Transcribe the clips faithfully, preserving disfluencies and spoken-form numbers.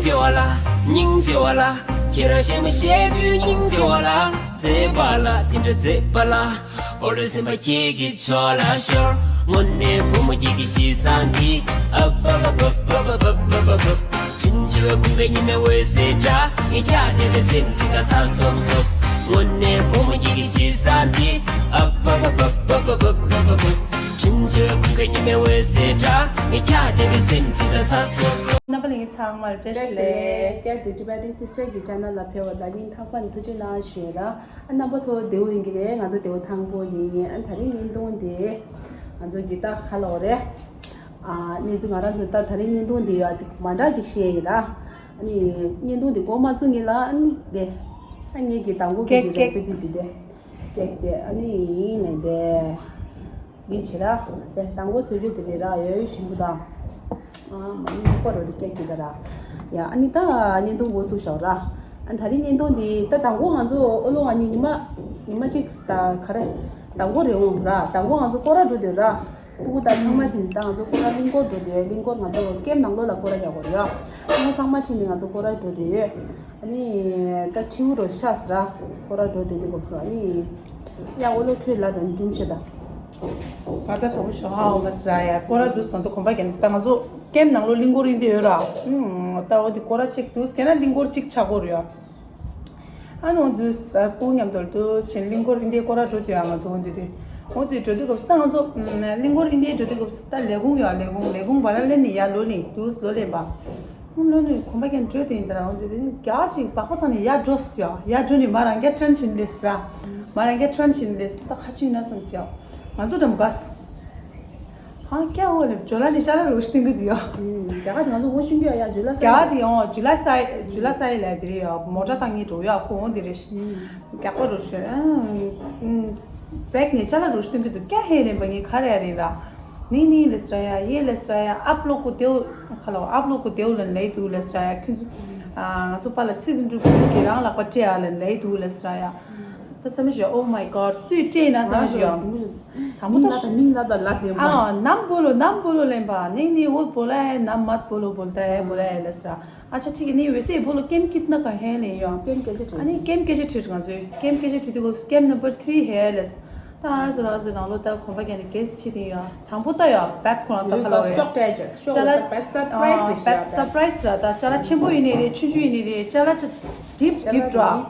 ཆེ་བ་ལ། སྙིང་རྗེ་བ་ལ། ཁྱེད་རང་གཞན་མ་བཤད་དུས་སྙིང་རྗེ་བ་ལ། མཛེས་པ་ལ་དེ་འདྲ་མཛེས་པ་ལ། འོ་ལོ་སེམས་པ་ཁྱེད་ཀྱི་ཕྱོགས་ལ་ཤོར། དངོས་གནས་བུ་མོ་ཁྱེད་ཀྱི་གཤིས་བཟང་འདི། ཨབ་ཨབ་ཨབ། དྲིན་ཆེ་བའི་ཁུངས་ཀྱི་ཉི་མའི་འོད་ཟེར་འདྲ། ངས་ཀྱང་དེ་བས་སེམས་ཅིག་ལ་ཚ་སོབ་སོབ། དངོས་གནས་བུ་མོ་ཁྱེད་ཀྱི་གཤིས་བཟང་འདི། ཨབ་ཨབ་ཨབ། དྲིན་ཆེ་བའི་ཁུངས་ཀྱི་ཉི་མའི་འོད་ཟེར་འདྲ། ངས་ཀྱང་དེ་བས་སེམས་ཅིག་ལ་ཚ་སོབ་སོབ། རྣམ་པ་ལྷན་རྒྱས་ཚང་མར་བཀྲ་ཤིས་བདེ་ལེགས། བཀྲ་ཤིས་བདེ་ལེགས། Tibetan Sister གི་channel ལ་ཕེབས་པ་དང་སྙིང་ཐག་པ་ནས་ཐུགས་རྗེ་གནང་ཞུ་ཡ་ལ། ཨ། རྣམ་པ་ཚོ་བདེ་པོ་ཡིན་གྱི་རེད། ང་ཚོ་བདེ་པོ་ཐང་པོ་ཡིན། ཨ། ད་རིང་བརྙན་ཐུང་དེ་ང་ཚོ་གི་ད་ག་ལབ་དགོས་རེད། ཨ། གནས་ཚུལ་ང་རང་ཚོ་ད་ད་རིང་བརྙན་ཐུང་དེ་ཡ་ཅིག་མ་འདྲ་ཅིག་བཤད་ཡིན་ལ། ཨ་ནི་བརྙན་ཐུང་དེ་འགོ་མ་བཙུགས་སྔོན་ལ། ཨ་ནི་དེ། ཨ། ངེད་ཀྱི་མདང་དགོང་གི་ཀེག་ཀེག་recipe དེ་དེ། ཀེག་དེ། ཨ་ནི་ཡིན་ནའི་དེ། འདི་བྱེད་ར། དེ་མདང་དགོང་བཟོ་རྒྱུ་དེ་རེད་ར། ཡོད་ཡོད་ཞིམ་པོ་དང་། ཨ། མ་ནི་ཀོ་རོ་དེ་ཀེག་དེ་ད་ར། ཡ། ཨ་ནི་ད་བརྙན་ཐུང་འགོ་བཙུགས་ཤོག་ར། ཨ། ད་རིང་བརྙན་ཐུང་འདི་ད་མདང་དགོང་ང་ཚོ་ཨོ་ལོ་ང་གཉིས་ཉི་མ་ཉི་མ་གཅིག་ད་ག་རེ། མདང་དགོང་རེད་འོང་ར། མདང་དགོང་ང་ཚོ་སྐོར་ར་འགྲོ་དུས་ར། ཕྲུ་གུ་དང་ཚང་མ་ཕྱིན་ད་ང་ཚོ་སྐོར་ར་གླིང་སྐོར་འགྲོ་དུས། གླིང་སྐོར་ང་ཚོ་ཀེམ་ནང་ལོགས་ལ་སྐོར་ར་རྒྱག་དགོས་རེད་ཡ། ཕྲུ་གུ་ཚང་མ་ཕྱིན་ནས་ང་ཚོ་སྐོར་ར་འགྲོ་དུས། ཨ་ནི་ད་ཕྲུ་གུ་རོ་ཤ་ཟ་ར། སྐོར་ར་འགྲོ་དུས་དེ་སྐབས་སུ། ཨ་ནི་ཡ་ཨོ་ལོ་ཁྱོད་ལ་དང་འབྲུམ་ཆེ་ད། ད་ལྟ་དྲང་པོ་ཞུ་ཧ་འོ་མ་ཟ་ར་ཡ། སྐོར་ར་འདུག་ང་ཚོ་གོམ་པ་རྒྱག་ད་ང་ཚོ་ཀེམ་ནང་ལོགས་གླིང་སྐོར་ཡིན་དེ་ཡོད་ར། ཨུམ། ད་འོ་དེ་སྐོར་ར་གཅིག་འདུག་ཁྱེད་རང་གླིང་སྐོར་གཅིག་ཆགས་ཀྱི་ཡོད་ར། ཨ་ནི་འོ་དུས་སྤུ་མཉམ་དུ་དུ་ཞིང་གླིང་སྐོར་ཨིན་དེ་སྐོར་ར་འགྲོ་དུས་ཡང་ང་ཚོ་འོ་དུས་དུས་འོ་དུས་འགྲོ་དུས་སྐབས་སུ་ད་ང་ཚོ་གླིང་སྐོར་ཨིན་དེ་འགྲོ་དུས་སྐབས་སུ་ད་ལས་ཁུངས་ཡོད། ལས་ཁུངས་ལས་ཁུངས་བར་ལེན་ནས་ཡར་ལོག་ནས་དུས་ལོག་ལེན་པ། ལོག་ནས་གོམ་པ་རྒྱག་འགྲོ་དེ་ཡིན་ད་ར། འོ་དུས་དུས་རྒྱག་ཅིག་པགས་པ་བཏང་ནས་ཡར་འགྲོ་ཡ། ཡར་འགྲོ་ནས་མ་རང་རྒྱ་ཁྲོན་ཕྱིན་ལེས་ར། མ་རང་རྒྱ་ཁྲོན་ཕྱིན་ལེས་ད་ཁ་ཅིག་ན་བསམ་སི་ཡ། ང་ཚོ་འགྲམ་གས། ཧ་ཀྱ་འོ་ལེ་ཇོ་ལ་ནི་ཅ་ལ་རུ་ཤི་ཏིང་གི་དུ་ཡོ། རྒྱ་གར་དེ་ང་ཚོ་ངོ་ཤེས་ཀྱི་ཡ། ཇུ་ལ་ས་རྒྱ་གར་དེ་ཡང་ཇུ་ལ་ས་ཇུ་ལ་ས་ཡི་ལ་དེ་རེད་ཡ། མོ་ཊ་བཏང་ངེས་འགྲོ་ཡ། ཁོ་འོང་དེ་རེད་ཤི། རྒྱ་གར་རུ་ཤི། བེག་ནི་ཅ་ལ་རུ་ཤི་ཏིང་གི་དུ་ཀྱ་ཧེ་རེད་པ། ངས་ག་རེ་ཡ་རེད་ར། ནི་ནི་ལེ་སི་ར་ཡ། ཡེ་ལེ་སི་ར་ཡ། ཨབ་ལོ་ཀུ་དེའུ་ཁ་ལོ། ཨབ་ལོ་ཀུ་དེའུ་ལན་ལེ་དུ་ལེ་སི་ར་ཡ། ཁྱོད་ཚོ་ང་ཚོ་པ་ལ་སི་དུ་འགྲུབ་ཀྱི་རང་ལག་པ་སྤྲད་ཡ་ལན་ལེ་དུ་ལེ་སི་ར་ཡ། ད་བསམ་བློ་ཞིག Oh my God། སུས་སྤྲད་ན་བསམ་བློ་ཞིག་ཡོང་། དང་པོ་ད་མིང་ལ་དང་མིང་ལ་དང་ལ་དེ་མ། ཨ། ནམ་བོ་ལོ་ནམ་བོ་ལོ་ལེན་པ། ནི་ནི་འོ་བོ་ལ་ཡ་ནམ་མ་བོ་ལོ་བོ་ལ་ཡ་བོ་ལ་ཡ་ལེ་སི་ར། ཨ་ཆ་ཁྲིག་གི་ནི་འོད་ཟེར་བོ་ལོ་ཀེམ་ཀིད་ན་ག་ཧེ་ལེ་ཡོང་། ཀེམ་ཀེ་ཅི་ཨ་ནི་ཀེམ་ཀེ་ཅི་ཁྲིག་ང་ཚོས་ཀེམ་ཀེ་ཅི་ཁྲིག་དུ་གོ་ཀེམ་number three ཧེ་ལེ་སི། ད་ང་ཚོ་ང་ཚོ་ནང་ལོ་ད་གོམ་པ་རྒྱག་ནས་གེ་སི་ཕྱི་དེ་ཡོད། དང་པོ་ད་ཡོད་བད་ཁོ་རང་ད་ཁ་ལོ་རེད། ཅ་ལག་བད་སར་པ་རའི་སི་རེད། བད་སར་པ་རའི་སི་ར། ད་ཅ་ལག་ཆེན་པོ་ཡིན་ནི་རེད། ཆུང་ཆུང་ཡིན་ནི་རེད། ཅ་ལག་ཅ་གིཕ་གིཕ་ར།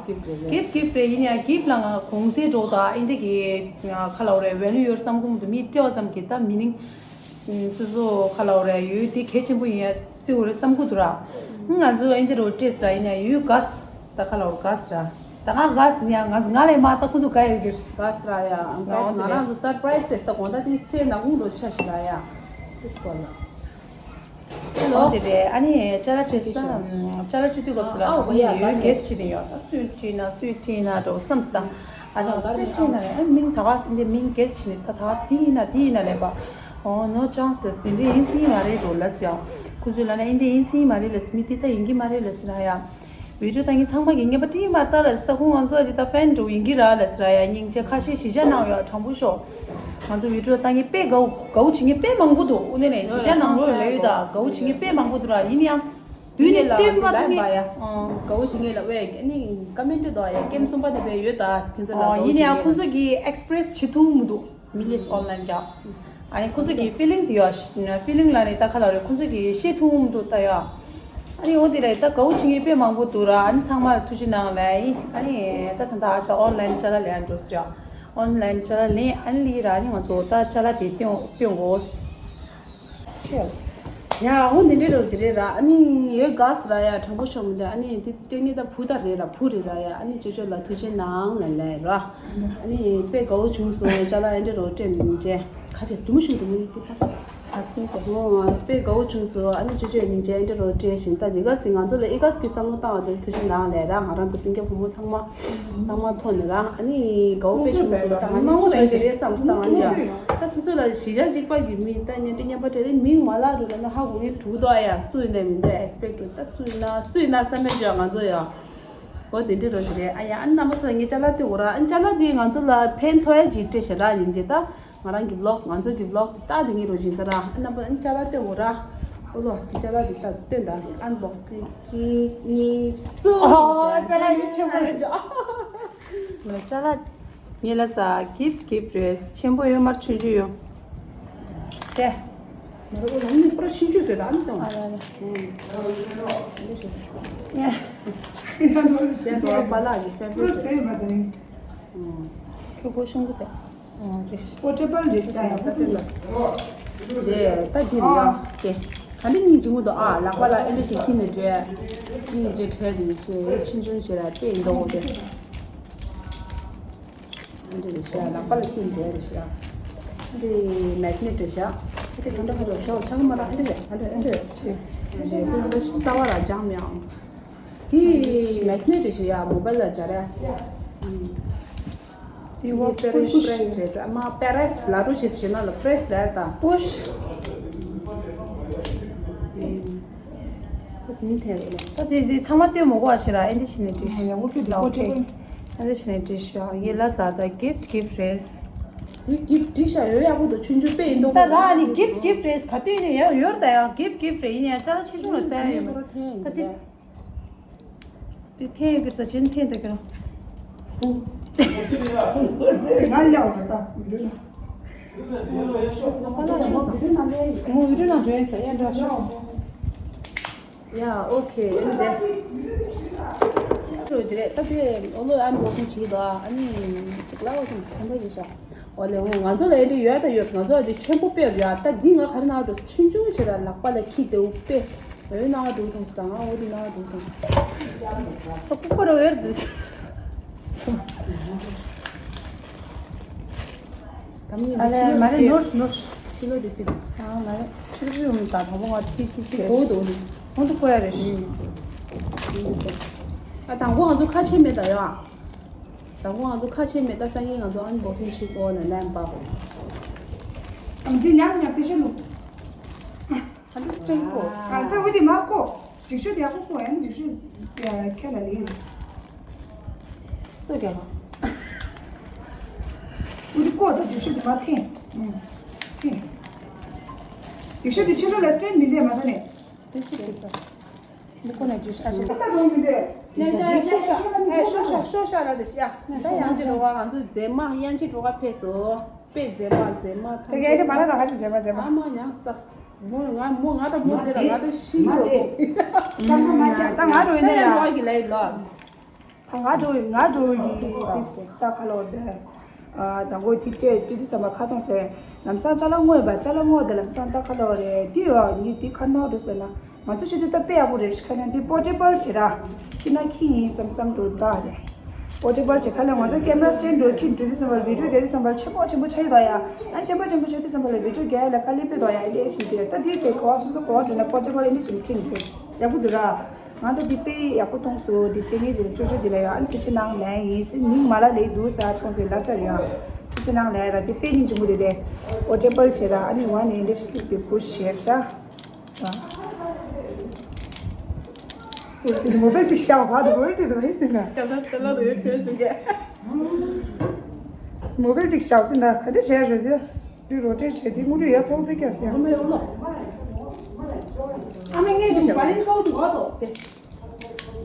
གིཕ་གིཕ་རེད། ཡིན་ཡང་གིཕ་ལ་ང་གོང་ཚད་འགྲོ་ད་ཨིན་དེ་གི་ཁ་ལོ་རེད། ཝེ་ལུ་ཡོད་བསམ་གོ་མི་འདུག་མི་སྤྲད་བ་ཙམ་གི་ད་མི་ནིང་སོ་སོ་ཁ་ལོ་རེད། ཡོད་དེ་གལ་ཆེན་པོ་ཡིན་ཡ་བརྩི་འོ་རེད་བསམ་གོ་འདུག་ར། ང་ཚོ་ཨིན་དེ་རོ་སྤྲད་སི་ར། ཡིན་ཡང་ཡོད་ག་སི། ད་ཁ་ལོ་ག་སི་ར། ད་ང་ག་སི་ནི་ཡང་ང་ང་ལས་མ་ད་ཁུ་ཚོ་ག་ཡོད་གི་ར། ག་སི་ར་ཡ། ང་ང་རང་ཚོ་སར་པ་རའི་སི་རེད། ད་གོང་ད་དེ་ཚེ་ན་གུང་རོ་ཆ་ཞིག་ར་ཡ། དེ་སྐོར་ལ། ཧེ་ལོ། དེ་རེད། ཨ་ནི་ཅ་ལག་སྤྲད་ས། ཅ་ལག་སྤྲད་དུས་སྐབས་སུ་ལ་ཨ་ད་ཨོ་ཡ་ཡོད་གེ་སི་ཕྱི་དེ་ཡོད། ད་སུས་ཁྲིད་ན་སུས་ཁྲིད་ན་འགྲོ་བསམ་སི་ད། ཨ་ཅག་སུས་ཁྲིད་ན་ཨ་མིང་ད་ག་སི་འདི་མིང་གེ་སི་ཕྱི་ནི་ད་ད་ག་སི་འདི་ཡིན་ན་འདི་ཡིན་ན་ལེན་པ། ཨོ་no chance ལས་དེ་འདྲའི་ཡིན་སྲིད་མ་རེད་འགྲོ་ལས་ཡ། ཁུ་ཚོས་ལ་ན་ཨིན་དེ་ཡིན་སྲིད་མ་རེད་ལས་མི་དེ་ད་ཡིན་གི་མ་རེད་ལས་ན་ཡ། བི་ཌིའོ་ལྟ་མཁན་ཚང་མ་གིས་རྔན་པ་སྤྲིན་མར་ལྟ་ར་ཟེར། ད་ཁོང་ང་ཚོ་ཅིག་ད་ཕེན་འགྲོ་ཡིན་གྱི་ར་ལ་ཟེར་ཡ། སྙིང་རྗེ་ཁ་ཤས་གཞིས་ཆགས་ནང་ཡོད་དྲང་པོ་ཤོག་ང་ཚོ་བི་ཌིའོ་ལྟ་མཁན་དཔེ་དགའ་བོ་དགའ་བོ་བྱེད་མཁན་དཔེ་མང་པོ་འདུག་དངོས་གནས་ནས་གཞིས་ཆགས་ནང་ལོགས་ལ་ཡོད་ད་དགའ་བོ་བྱེད་མཁན་དཔེ་མང་པོ་འདུག་ར། ཡིན་ཡང་དུས་ནས་སྟོན་མ་ཐུབ་མཁན། དགའ་བོ་བྱེད་མཁན་ལ་ཝེ་ཨ་ནི་ཀ་མེན་ཊི་དོ་ཡ། ཀེམ་གསུམ་པ་དེ་བས་ཡོད་ད་ཁྱེད་ཚོ་ལ། ཡིན་ཡང་ཁོང་ཚོ་གིས་ཨེག་སི་པི་རེ་སི་བྱེད་ཐུབ་མི་འདུག་མི་ལས་ཨོན་ལན་རྒྱག་ཨ་ནི་ཁོ་ཚོ་གི་ཕི་ལིང་དེ་ཡོད། ཕི་ལིང་ལ་ནི་ད་ཁ་ལ་རེད། ཁོ་ཚོ་གི་ཤེས་ཐུབ་འདུག་ད་ཡོད། ཨ་ནི་འོ་དེ་ལ་ད་དགའ་བོ་བྱེད་མཁན་དཔེ་མང་པོ་འདུག་ར། ཨ་ནི་ཚང་མ་ལ་ཐུགས་རྗེ་གནང་ལ་ཡིན། ཨ་ནི་ད་ད་ད་ཨ་ཅག་ཨོན་ལན་ཅ་ལག་ལེན་འགྲོ་སི་ཡོད། ཨོན་ལན་ཅ་ལག་ལེན་ཨ་ནི་ལི་ར། ཨ་ནི་ང་ཚོ་ད་ཅ་ལག་དེ་སྟོན་སྟོན་དགོས། ཡ་ཧོ་འདི་འདྲའི་རོ་ཅི་རེད་ར། ཨ་ནི་ཡོད་ག་སི་ར་ཡ་དྲང་པོ་ཤོག་མི་འདུག་ཨ་ནི་འདི་སྟེང་ནས་ད་བུ་ད་རེད་ར། བུ་རེད་ར་ཡ། ཨ་ནི་ཅོ་ཅོ་ལ་ཐུགས་རྗེ་གནང་ལ་ལས་ར། ཨ་ནི་དཔེ་དགའ་བོ་བྱུང་སོང་། ཅ་ལག་ཨེ་འདྲ་རོ་སྤྲད་ནས་མི་བྱེད་ཁ་ཆེ་དུ་མུ་ཤུ་དུ་མུ་ཡི་ཏི་ཕ་སི་ཕ་སི་ཏི་སོ་ཧོ། དཔེ་དགའ་བོ་བྱུང་སོང་། ཨ་ནི་ཅོ་ཅོ་ཡི་མི་བྱེད་ཨེ་འདྲ་རོ་སྤྲད་བཞིན་ད་འདི་ག་ཚིག་ང་ཚོ་ལ་ཨི་ག་སི་གི་བསམ་བློ་བཏང་བ་དེར་ཐུགས་རྗེ་གནང་ལས་ར། ང་རང་ཚོ་སྤུན་ཀྱག་བུ་མོ་ཚང་མ་ཚང་མ་ཐོག་ནས་ར། ཨ་ནི་དགའ་བོ་དཔེ་བྱུང་སོང་། ད་ང་ནི་ཚོ་ཞི་རེ་བསམ་བཏང་ཨ་ནི་ཡ། ད་སོ་སོ་ལ་གཞིས་ཆགས་གཅིག་པ་གི་མི་ད་ཉན་དེ་ཉན་པ་དེ་རེད། མིང་མ་ལབ་རུ་ལ་ན་ཧ་གོ་ངེས་དྲུག་དོ་ཨ་ཡ། སུ་ཡིན་ནའི་མི་འདུག་ཨེག་སི་པེག་ཊི་ད་སུ་ཡིན་ན་སུ་ཡིན་ན་བསམ་མེད་བྱོས་ང་ཚོ་ཡ། འོ་དེ་འདྲི་རོ་ཞིག་རེད། ཨ་ཡ་ཨ་ནི་རྣམ་པ་ཚོ་ལ་ངས་ཅ་ལག་སྟེར་འོ་ར། ཨ་ཅ་ལག་དེ་ང་ཚོ་ལ་ཕན་ཐོགས་ཡ་ཅིག་སྤྲད་ཤ་ར། ཡིན་གྱི་ད་ང་རང་གི་བི་ལོག་ང་ཚོ་གི་བི་ལོག་དེ་ད་དེ་ངས་རོ་བཞིན་ས་ར། ཨ་རྣམ་པ་ཨ་ཅ་ལག་སྟེར་འོ་ར། ཨོ་ལོ། ཅ་ལག་འདི་ལྟ་སྟོན་དང་། ཨན་བོག་སིང་གཅིག་གཉིས་གསུམ། ཨོ་ཅ་ལག་ཡིད་ཆེས་པོ་རེད་ཅོ། ཅ་ལག་ངེད་ལ་ས་གིཕ་གིཕ་རེད། ཆེན་པོ་ཡོད་མར་ཆུང་ཆུང་ཡོད། དེ། མ་རེད། ཨོ་ལོ། ནི་པར་ཆུང་ཆུང་བཟོས་ད་ཨ་ནི་གཏོང་། ཨ་ལ་ལ། ཨུམ། ཡ། ཞེས་འགྲོ་བ་པ་ལགས་ཀྱི་ཕན་པོ་ཟེར། ཁྱོད་སྒོ་ཤིང་གི་དེ། ཨོ་རེད། པོར་ཊེ་བལ་རེད་ཤག་ཡ། པོར་ཊེ་བལ། དེ་ད་འདི་རེད་ཡ། དེ་ག་འདི་སྙིང་རྗེ་མོ་འདུག་ཨ། ལག་པ་ལ་ཨེ་འདྲ་ཞིག་འཁྱེར་ནས་འགྲོ་ཡ། སྙིང་རྗེ་བྲལ་དེ་ཞེས་ཆུང་ཆུང་ཞེ་ལ་དཔེ་འདུག་དེ། ཨེ་འདྲ་རེད་ཤག་ལག་པ་ལ་འཁྱེར་འགྲོ་ཡ་རེད་ཤག་འདི་མེག་ནེ་ཊི་རེད་ཤག་དེ་ག་འདྲ་ག་འདྲ་ཤོག་ཆག་མ་ར། ཨེ་འདྲ་རེད། ཨེ་འདྲ་ཨེ་འདྲ་རེད། ཨེ་འདྲ་ཞིག་གསར་བ་ར་སྦྱངས་མེད་ཨང་། དེ་མེག་ནེ་ཊི་རེད་ཤག་ཡ། མོ་བལ་ལ་སྦྱར་ཡ། དེ་བ་པེ་རེ་སི་པེ་རེ་སི་རེད། ཨ་མ་པེ་རེ་སི་ལ་འགྲོ་ཞེས་ཞེ་ན་ལ་པེ་རེ་སི་ལ་ད་པུ་ཤི། ཨ་དེ་ནི་ཐེ་རེད་ལ། ད་དེ་དེ་ཚང་མ་ལྟོས་མོ་གོ་ཨ་ཤེ་ར། ཨེ་འདི་ཤི་ནས་བྲིས་ཤག་ཡ། ཨེ་འདི་ཤི་ནས་བྲིས་ཤག་ཡ། ལ་ས་ད་གིཕ་གིཕ་རེད། དེ་གིཕ་བྲིས་ཤག་ཡོད། ཡག་པོ་འདུག་ཆུང་ཆུང་དཔེ་ཡིན་འདུག་ད་ར་ནི་གིཕ་གིཕ་རེད། ག་དུས་ནས་ཡང་ཡོད་ད་ཡང་གིཕ་གིཕ་རེད། ཡིན་ཡང་ཅ་ལག་ཆེ་ཆུང་ལ་ལྟ་ཡ་ཡོད་མ་རེད། ད་དེ། དེ་འཐེན་ཡོད་ཀྱི་རེད། ད་ཅི་འཐེན་ད་ཀྱི་རེད། ང་ལ་ཡོད་རེད་ད། མི་འགྲོ་ན། ད་ལ་ཡོད་མ་བི་ཌིའོ་ནང་ལ་ཡིན་ས། མོ་བི་ཌིའོ་ནང་འགྲོ་ཡིན་ས། ཡ་འགྲོ་ཤོག་ཡ་ཨོ་ཁེ། ཨ་ནི་དེ་འགྲོ་གི་རེད། ད་དེ་ཨོ་ལོ་ཨན་བོག་སིང་བྱེད་ཀྱི་འདུག་ཨ་ནི་ཅིག་ལ་བ་སོང་ཆེན་པོ་ཡིན་ཤག་ཨོ་ལེ། འོ་ང་ཚོ་ལ་ཨེ་འདྲ་ཡོད་ད་ཡོད། ང་ཚོ་ལ་དེ་ཆེན་པོ་དཔེ་ཡོད། ད་འདི་ང་ག་རེ་གནང་འགྲོ། ཆུང་ཆུང་བྱེད་ད་ལག་པ་ལ་འཁྱེར་དེ་འུ་དཔེ། འོ་ན་འགྲོ་ཐང་སི་ད། ང་འོ་དེ་ན་འགྲོ་ཐང་སི། ད་ཀུ་ཀུ་རུ་ཨེར་དུ། ད་མི་ཨ་ལེ་མ་རེད། ནོར་ནོར། ཕྱི་ལོ་དེ་ཕི། ཨ་མ་རེད། ཕྱི་ལོ་ཕི་ཡོང་ད་དང་པོ་ང་ཏི་ཏི་ཆེ་གོ་དོ་ནི། ཁོང་ཚོ་གོ་ཡ་རེད་ཤི། ཨ་དང་པོ་ང་ཚོ་ཁ་ཆེ་མེད་ད་ཡ། དང་པོ་ང་ཚོ་ཁ་ཆེ་མེད་ད། སང་ཉིན་ང་ཚོ་ཨན་བོག་སིང་ཞིག་གོ་ནས་ལན་པ། ཨམ་ཅི་ཉམས་ཉམས་པི་ཤི་ལུ། ཨ་འདི་སྤྲིན་གོ། ཨ་ད་འོ་དེ་མ་གོ། འཇིགས་ཤོག་དེ་ཡག་པོ་གོ་ཡང་འཇིགས་ཤོག་ཁྱེད་ལ་ལིང་། སུ་རྒྱབ་པ། འོ་དེ་གོ་ད་འཇིགས་ཤོག་དེ་མ་འཐེན། འཐེན། འཇིགས་ཤོག་དེ་ཕྱི་ལོགས་ལ་སྤྲིན་མི་འདེད་མ་ད་ནས། དེ་ཅི་ཞིག་ད། འདི་ཁོ་ནས་འཇིགས་ཤོག་ཨ་ཤ། ས་རུང་མི་འདེད། ནས་ནས་ཤོག་ཤོག་ཨེ་ཤོག་ཤོག་ཤོག་ཤོག་ལ་དེ་ཤི་ཡ། ད་ཡང་ཅི་འགྲོ་བ། ང་ཚོ་མཛེས་མ་ཡང་ཅི་འགྲོ་བ་ཕེབས་སོ། དཔེ་མཛེས་མ་མཛེས་མ་ཐམས་ཅད། དེ་གའི་དེ་མ་ལ་ད་ག་དེ་མཛེས་མ་མཛེས་མ། ཨ་མ་ཡང་ས། མོ་ང་མོ་ང་ད་མོ་དེ་ལ་ང་ད་ཤི་འགྲོ་ཐུབ་སི། ད་ང་ང་རོ་ཡིན་ན་ཡང་ཡ། ང་རོ་ཡིན་ན་ཡང་། ད་ང་རོ་ཡིན་ང་རོ་ཡིན་དེ་ད་ཁ་ལོ་དེ། ད་མགོ་དེ་སྤྲད་དེ་དེ་བསམ་པ་ཁ་ཐོངས་ཏེ། ལམ་སང་ཅ་ལག་དངོས་པ་ཅ་ལག་དངོས་དེ་ལམ་སང་ད་ཁ་ལོ་རེད་དེ་ཡོ་ཉི་དེ་ཁ་ནོ་འགྲོ་ཟེར་ན། ང་ཚོ་ཆུ་དུས་ད་དཔེ་ཡག་པོ་རེད་ཤི་ཁ་ན་འདི་པོར་ཊེ་བལ་བྱེད་ར། ཁྱི་ན་ཁྱི་ཡིན་བསམ་བསམ་འགྲོ་ད་རེད། པོར་ཊེ་བལ་བྱེད་ཁ་ལ་ང་ཚོ་ཀེམ་ར་སི་ཊེན་ཌི་འགྲོ་ཁྱི་འགྲོ་དུས་བསམ་པར་བི་ཌིའོ་རྒྱག་དུས་བསམ་པར་ཆེན་པོ་ཆེན་པོ་ཆགས་ཡོད་ད་ཡ། ཨ་ཆེན་པོ་ཆེན་པོ་ཆགས་དུས་བསམ་པར་ལ་བི་ཌིའོ་རྒྱག་ཡ་ལ་དཀའ་ལས་དཔེ་འདུག་ཡ། ཨེ་ལས་ཤིག་དེ་ད་དེ་དེ་གོ་བ་སོ་སོ་གོ་བ་འགྲོ་ན་པོར་ཊེ་བལ་ཨེ་འདྲ་ཞིག་ཁྱི་འགྲོ་ཡག་པོ་འདུག་ར། ང་ད་འདི་དཔེ་ཡག་པོ་མཐོང་སོང་། འདི་སྤྲད་ངེས་དེ་ལ་ཅོ་ཅོ་དེ་ལ་ཡ། ཨ་ནི་ཅོ་ཅོ་ནང་ལན་ཡིན་སི་ཉིན་མ་ལ་ལས་འདུག་ས་ཁོང་ཚོའི་ལ་ཚར་ཡ། ཅོ་ཅོ་ནང་ལན་ར་དེ་དཔེ་སྙིང་རྗེ་མོ་དེ་དེ། པོར་ཊེ་བལ་བྱེད་ར། ཨ་ནི་ཝ་ནི་ཨེ་འདྲ་ཞིག་ཁྱི་དེ་བུ་ཤེར་ཤ། མོ་བེལ་ཅིག་ཤའོ་བ་དུ་བོལ་ཏི་དུ་ཧེ་ཏི་ན། ཀ་ལ་ཀ་ལ་རེ་ཁྱོད་དུ་གེ། མོ་བེལ་ཅིག་ཤའོ་ཏི་ན་ག་དེ་བྱས་རེད་དེ། དུ་རོ་ཏེ་བྱས་དེ་ངུ་རུ་ཡ་ཚ་བོ་པེ་ཀ་སི་ཡ། ཨ་མ་ཡོང་ལོ། ཨ་མ་ངས་དུ་བ་རིན་ཁའོ་དུ་བ་དོ། དེ་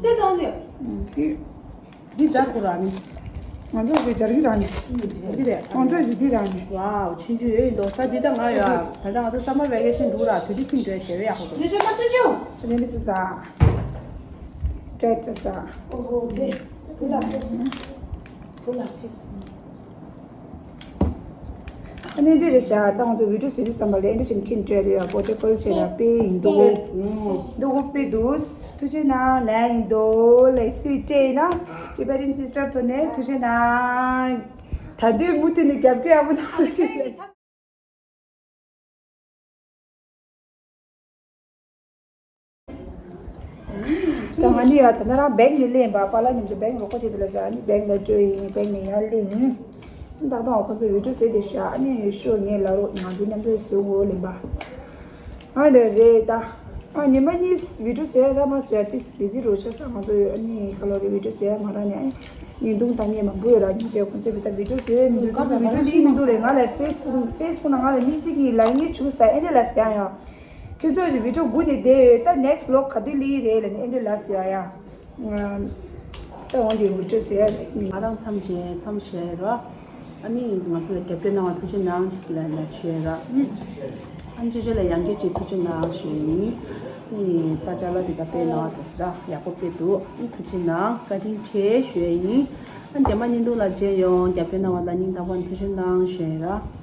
དེ་དང་དེ། དེ། འདི་སྦྱར་དགོས་ར་ནི། ང་ཚོ་འདི་སྦྱར་གི་ར་ནི། འདི་རེད། ང་ཚོ་འདི་འདི་ར་ནི། ཝའོ་ཆུང་ཆུང་ཡོད་ཡིན་དོ། ད་འདི་ད་ང་ཡོད་ཨ། ད་ལྟ་ང་ཚོ་སམ་མར་ཝེ་ཀེ་ཤན་འདུག་ར། དེ་དུས་ཁྱིམ་འགྲོ་ཞེ་བའི་ཡག་པོ་འདུག་ལེ་ཤོ་ད་ཏུ་ཅུ། ད་ནི་ཅི་ཟ། ཏྲེ་ཏྲེ་ཟ། ཨོ་ཧོ་ལེ། བུ་ལ་ཕེ་སི། བུ་ལ་ཕེ་སི། ཨ་ནི་འདི་རེད་ཤག་ད་ང་ཚོ་བི་ཌིའོ་བཟོས་དུས་ཙམ་པ་ལ་ཨེ་འདྲ་ཞིག་ཁྱིམ་སྤྲད་དུ་ཡ་པོ་ཏྲེ་པོལ་ཆེ་ལ་དཔེ་ཡིན་འདུག་འདུག་དཔེ་འདུག་ཐུགས་རྗེ་གནང་ལན་ཡིན་འདུག་ལས་སུས་སྤྲད་ཡིན་ན་ཊི་བེ་ཊན་སི་སི་ཊར་ཐོག་ནས་ཐུགས་རྗེ་གནང་། ད་དུས་མུ་མཐུད་ནས་རྒྱབ་སྐྱོར་ཡག་པོ་གནང་རོགས་བྱེད། ད་ང་ནི་ཡ་ད་ན་རང་བེང་ནས་ལེན་པ། པཱ་ལགས་མཉམ་དུ་བེང་རོགས་པ་བྱེད་དུ་ལ་ཟ། ཨ་ནི་བེང་ལ་སྤྲོད་ཡིན། བེང་ནས་ཡར་ལེན་ཡིན། ད་དུང་ཁོ་ཚོ་བི་ཌིའོ་བཟོས་བསྡད་ཤག་ཨ་ནི་ཤོ་ངས་ལ་རོགས་ང་ཚོ་མཉམ་དུ་བཟོ་དགོས་ལེན་པ། ཨ་ལེ་རེད་ད། ཨ་ཉི་མ་གཉིས་བི་ཌིའོ་བཟོས་ར་མ་བཟོས་ཏིས་བི་ཟི་རོ་ཆ་ས་ང་ཚོ་ཡོད། ཨ་ནི་ག་ལོ་རེ་བི་ཌིའོ་བཟོས་མ་ར་ནས་ཨ་ནི་བརྙན་ཐུང་བཏང་མཁན་མང་པོ་ཡོད་ར། ཉིན་བྱས་ཁོ་ཚོས་བི་ད་བི་ཌིའོ་བཟོས་མི་འདུག་ཁོ་ཚོ་བི་ཌིའོ་ལེན་མི་འདུག་རེད། ང་ལ་ཕེ་སི་བུག་ཕེ་སི་བུག་ནང་ང་ལ་མི་གཅིག་གཉིས་ལ་ངས་བྱུག་ས་ཨེ་འདྲ་ལ་ཟེར་ཡང་ཡོད། ཁྱོད་ཚོ་ཀྱི་བི་ཌིའོ་སྒུག་ནས་བསྡད་ཡོད། ད་next vlog་ག་དུས་སླེབས་རེད་ལབ་ནས་ཨེ་འདྲ་ལབ་ཟེར་ཡ། ད་འོང་དེ་བི་ཌིའོ་ཟེར་ཡ་རེད། ང་རང་མཚམས་བཞག་མཚམས་བཞག་ར། ཨ་ནི་ང་ཚོ་ལ་རྒྱབ་སྐྱོར་གནང་བ་ཐུགས་རྗེ་གནང་ཞིག་ལ་ལབ་ཞུ་ཡ་ར། ཨ་ནི་ཅོ་ཅོ་ལ་ཡང་བསྐྱར་ཅིག་ཐུགས་རྗེ་གནང་ཞུ་ཡ་ཡིན། ཨ་ནི་ད་ཅ་ལག་དེ་ད་སྤེལ་གནང་བ་དང་ཟེར་ར་ཡག་པོ་སྤེལ་འདུག་ཐུགས་རྗེ་གནང་བཀའ་དྲིན་ཆེ་ཞུ་ཡ་ཡིན། ཨ་ནི་རྗེས་མ་བརྙན་ཐུང་ལ་མཇལ་ཡོང་། རྒྱབ་སྐྱོར་གནང་བ་ལ་སྙིང་ཐག་པ་ནས་ཐུགས་རྗེ་གནང་ཞུ་ཡ་ར།